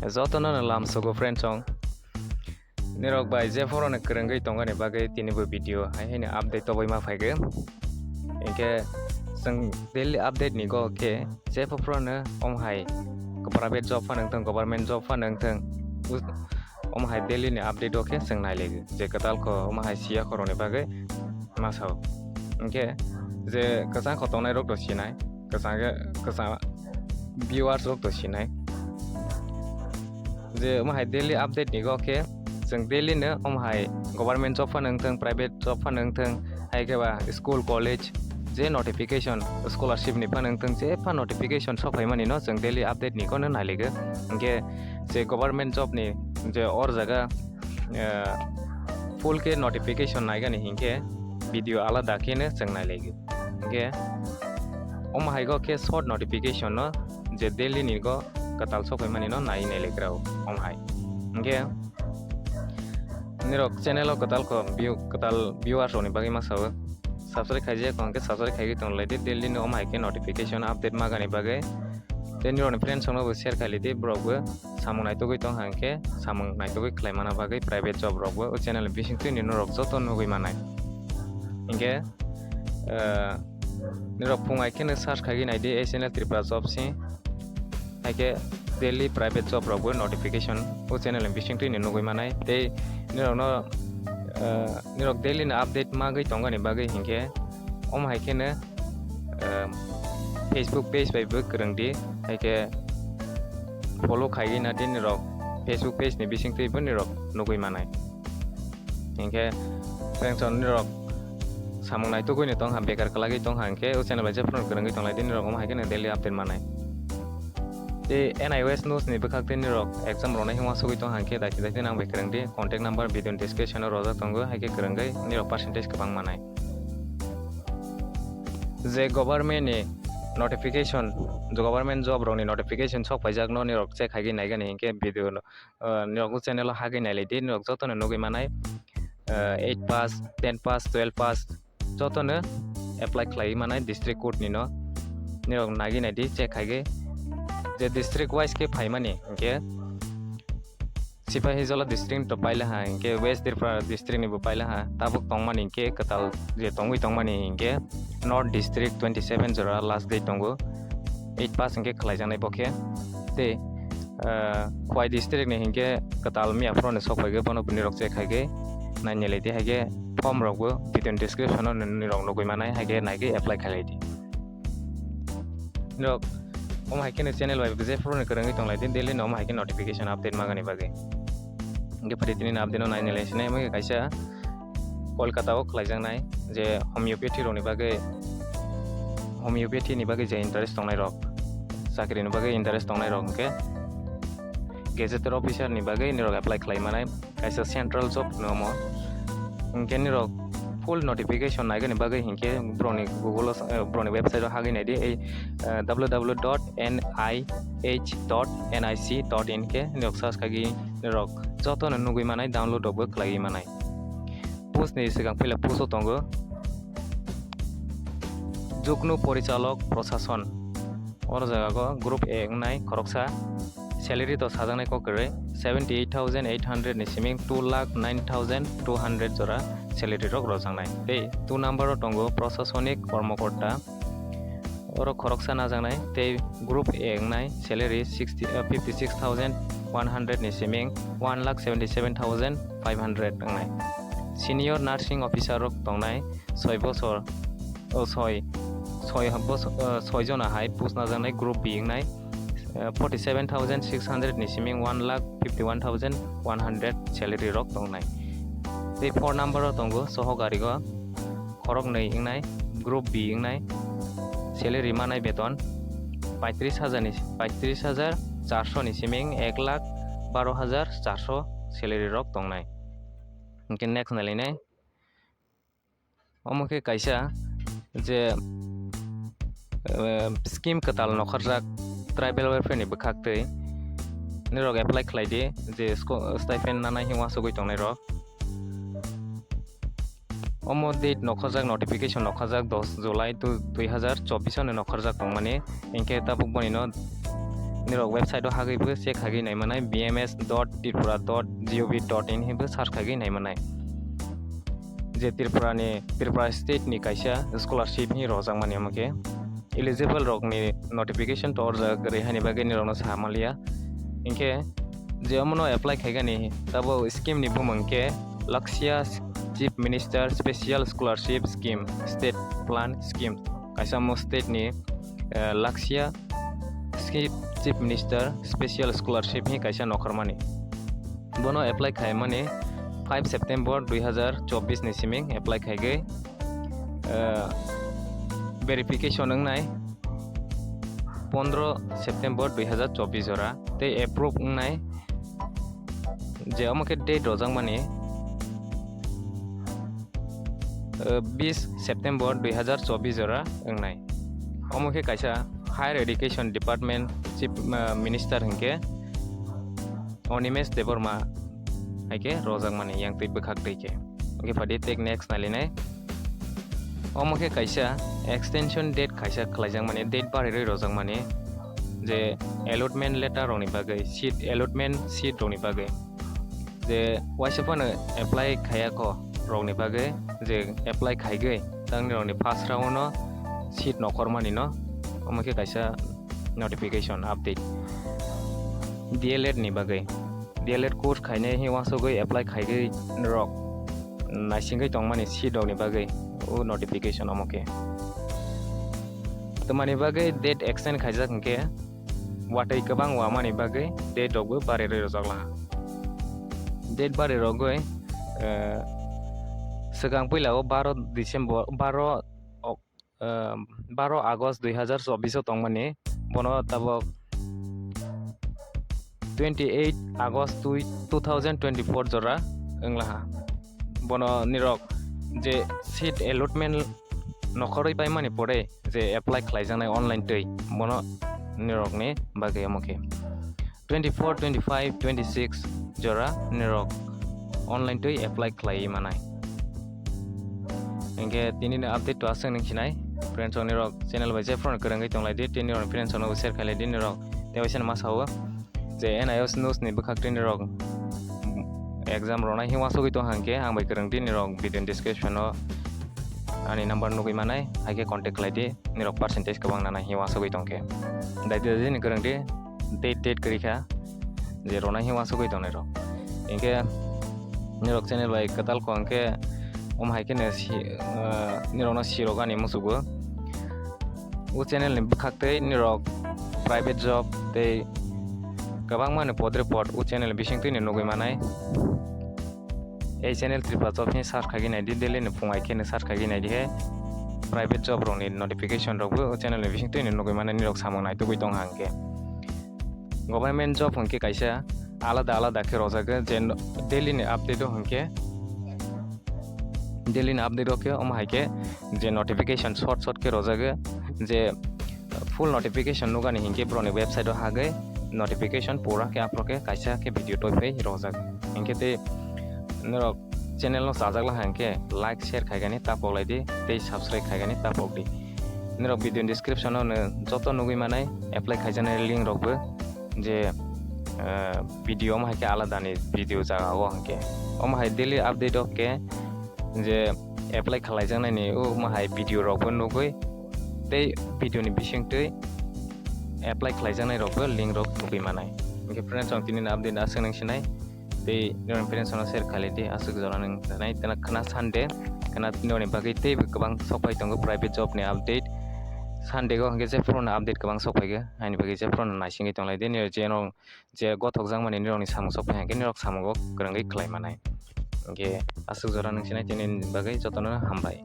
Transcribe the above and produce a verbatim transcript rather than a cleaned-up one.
Jotono no lamsogo friend song. Nirok bai je phoro no kwrwngwi tongani bagwi tini bo video hai hai ni update toboi ma phaigwi. Hinkhe chwng daily update ni go khe je phoro no om hai private job phano wngthang, government job phano wngthang, omo hai daily ni update o khe chwng nailaigwi je kwtal kho omo hai siya khorokni bagwi ma sao. Hinkhe je kwchang kho tongnai rok to sinai, kwchang khe kwchang viewers rok to sinai. Je omo hai daily update ni go khe chwng daily no omo hai government job phano wngthang, private job phano wngthang, hai khe ba school, college je notification, scholarship ni phano wngthang, je pha notification sok phaimani no chwng daily update ni go no nailaigwi. Hinkhe je government job ni je or jaga, eh, full khe notification naigani hinkhe video alada khe no chwng nailaigwi. Hinkhe omo hai go khe short notification no je daily ni go kwtal sok phaimani no nai nailaigra o omo hai. Hinkhe nirok channel o kwtal kho view, kwtal viewers rok ni bagwi ma sao. Subscribe khaijak kho hinkhe subscribe khaigwi tong lai di, daily no omo hai khe notification update magani bagwi. Tei nirok ni friends rok no bo share khaili di, borok bo samung naitugwi tong hang khe samung naitugwi khlai mana bagwi private job rok bo o channel ni bisingtwi ni norok joto nugwi manai. Hinkhe, eh, nirok phung hai kheno search khaigwi nai di, S N L Tripura job si. Hai khe daily private job rok bo notification o channel ni bisingtwi ni nugwi manai. Tei nirok no, eh, nirok daily no update magwi tongani bagwi hinkhe omo hai kheno, eh, Facebook page bai bo kwrwng di, hai khe follow khaigwi na di nirok Facebook page ni bisingtwi bo nirok nugwi manai. Hinkhe friends rok nirok samung naitugwi ni tong ha, bekar kwlagwi tong ha, hinkhe o channel bai jephru kwrwngwi tong lai di, nirok omo hai kheno daily update manai. Tei N I O S news ni bwkhak tei nirok exam rwnai hwnwi uansugwi tong ha, hinkhe daiti daiti nang bai kwrwng di, contact number video ni description o rojak tongo, hai khe kwrwngwi nirok percentage kwbang manai. Je government ni notification, je government job rok ni notification sok phaijak no nirok check khaigwi naigani hinkhe video no, ah, nirok o channel o hagwi nailai di, nirok joto no nugwi manai, ah, eight pass, ten pass, twelve pass joto no apply khlaiwi manai district code ni no nirok nagwi nai di check khaigwi. Je district wise khe phaimani hinkhe Sipahijola district ni to paila ha, hinkhe West Tripura district ni bo paila ha, tabuk tongmani hinkhe kwtal je tongwi tongmani hinkhe North district twenty seven jora last date tongo, eight pass hinkhe khlaijaknai bo khe. Tei, ah, Khowai district ni hinkhe kwtal miya phuru ni sok phaigwi bono bini rok check khaigwi nainilai di, haikhe form rok bo video ni description o nini rok nugwi manai, haikhe naigwi apply khailai di. Nirok omo hai kheno channel bai jephru ni kwrwngwi tong lai di, daily no omo hai khe notification update magani bagwi. Hinkhe phari tini ni update no nainilai sinai, omo khe kaisa Kolkata o khlaijaknai je homeopathy rokni bagwi, homeopathy ni bagwi je interest tongnai rok, chakri ni bagwi interest tongnai rok hinkhe gazetted officer ni bagwi nirok apply khlai manai. Kaisa central job no omo. Hinkhe nirok full notification naigani bagwi hinkhe borokni Google o, eh, borokni website o hagwi naidi, ei, eh, W W W dot N I H dot N I C dot in khe nirok search khaigwi nirok jotono nugwi manai, download rokbo khlaiwi manai. Post ni swkang phila post o tongo Juknu Porichalok Prashason. Oro jaga o group A wngnai khoroksa, salary to sajaknai kok kwrwi, seventy eight thousand eight hundred ni siming two lakh nine thousand two hundred jora salary rok rojaknai. Tei two number o tongo Prashasonik Kormokorta, oro khoroksa najaknai. Tei group A wngnai salary sixty, uh, fifty six thousand one hundred ni siming one lakh seventy seven thousand five hundred wngnai. Senior nursing officer rok tongnai soi bosor, o soi, soi ha-, bos-, o soi jona hai post najaknai group B wngnai, eh, forty seven thousand six hundred ni siming one lakh fifty one thousand one hundred salary rok tongnai. Tei four number o tongo sohogari o khoroknwi wngnai group B wngnai salary manai beton paitris hajar ni, paitris hajar charso ni siming ek lakh baro hajar charso salary rok tongnai. Hinkhe next nailainai. Omo khe kaisa je, eh, scheme kwtal nokharjak tribal welfare ni bwkhaktwi nirok apply khlai di je sko-, stipend nanai hwnwi uansugwi tongnai rok. Omo date nokharjak, notification nokharjak dos July dui hajar chobbish o nokharjak tongmani, hinkhe tabuk boni no nirok website o hagwi bo check hagwi naimanai, B M S dot tripura dot gov dot in hinwi search hagwi naimanai. Je Tripura ni, Tripura state ni kaisa scholarship hinwi rojak mani omo khe. Eligible rok ni notification to orjak rwi hani bagwi nirok no sa manliya. Hinkhe je omo no apply khaigani tabo scheme ni bumung khe Lakshya Chief Minister Special Scholarship Scheme, State Plan Scheme. Kaisa omo state ni, eh, Lakshya Chief, Chief Minister Special Scholarship hinwi kaisa nokhormani. Bono apply khaimani five September dui hazar chobbish ni siming apply khaigwi, eh, verification wngnai pondro September dui hazar chobbish jora tei approve wngnai je omo khe date rojakmani, eh, bis September dui hazar chobbish jora wngnai. Omo khe kaisa Higher Education Department Chief, eh, Minister hinkhe Animesh Debbarma hai khe rojakmani yang twi bwkhak twi khe. Hinkhe phadi tek next nailinai. Omo khe kaisa extension date kaisa khlaijakmani, date barirwi rojakmani je allotment letter rokni bagwi, seat allotment seat rokni bagwi. Je waisa phano apply khaiya kho rokni bagwi, je apply khaigwi tangni rokni first round no seat nokhormani no, omo khe kaisa notification update D L Ed ni bagwi. D L Ed course khainai hinwi uansugwi apply khaigwi rok naisingwi tongmani seat rokni bagwi o notification omo khe. Tamani bagwi date extend khaijak hinkhe watwi kwbang wamani bagwi date rokbo barirwi rwjak laha. Date bari rogwi, eh, swkang puila o baro December, baro Ok-, eh, baro August dui hazar chobbish o tongmani, bono tabok twenty eight August two thousand twenty four jora wnglaha. Bono nirok je seat allotment nokhorwi paimani pore je apply khlaijaknai online twi, bono nirokni bagwi omo khe twenty four, twenty five, twenty six jora nirok online twi apply khlaiwi manai. Hinkhe tini ni update to aswk nung sinai. Friends rok nirok channel bai jephru kwrwngwi tonglai di, tini rok friends rok no share khailai di nirok. Tei waisa ma sao je N I O news ni bwkhak twi nirok exam rwnai hinwi uansugwi tong hang khe ang bai kwrwng di nirok video description o ani number nugwi manai, hai khe contact khlai di, nirok percentage kwbang nanai hinwi uansugwi tong khe. Dai dai ni kwrwng di, date date kwrwi kha je rwnai hinwi uansugwi tongnai rok. Hinkhe nirok channel bai kwtal kho hinkhe omo hai khe no si, ah, nirok no sirok ani musugo. O channel ni bwkhak tei nirok private job tei kwbangma ni podre pod o channel bising twi no nugwi manai. Ei channel Tripura Job hinwi search khaigwi naidi, daily ni phung hai kheno search khaigwi naidi khe private job rokni notification rokbo o channel ni bisingtwi no nugwi mano, nirok samung naitugwi tong hang khe. Government job hwnkhe kaisa alada alada khe rwjago, je no-, daily ni update o hwnkhe, daily ni update o khe omo hai khe je notification short short khe rwjago, je full notification nugani hinkhe borokni website o hagwi notification pura khe aphuru khe kaisa khe video toiphai rwjago. Hinkhe tei norok channel no chajak laha hinkhe like, share khaigani tapok lai di tei subscribe khaigani tapok di. Norok video ni description o no joto nugwi manai apply khaijaknai link rokbo, je, eh, video omo hai khe alada ni video jaga o hinkhe. Omo hai daily update o khe je apply khlaijaknai ni omo hai video rokbo nugwi tei video ni bisingtwi apply khlaijaknai rokbo link rok nugwi manai. Hinkhe friends, ang tini ni update aswk nung sinai. Tei nirok friends no share khailai di, aswk jora nung nai tena khna Sunday, khna nirok ni bagwi tei kwbang sokpai tongo private job ni update. Sunday o hinkhe jephru no update kwbang sokpai khe, haini bagwi jephru no naisingwi tonglai di, nirok je nirok je gothok jakmani nirok ni samung sokpai hinkhe nirok samung o kwrwngwi khlai manai. Hinkhe aswk jora nung sinai tini ni bagwi jotono hambai.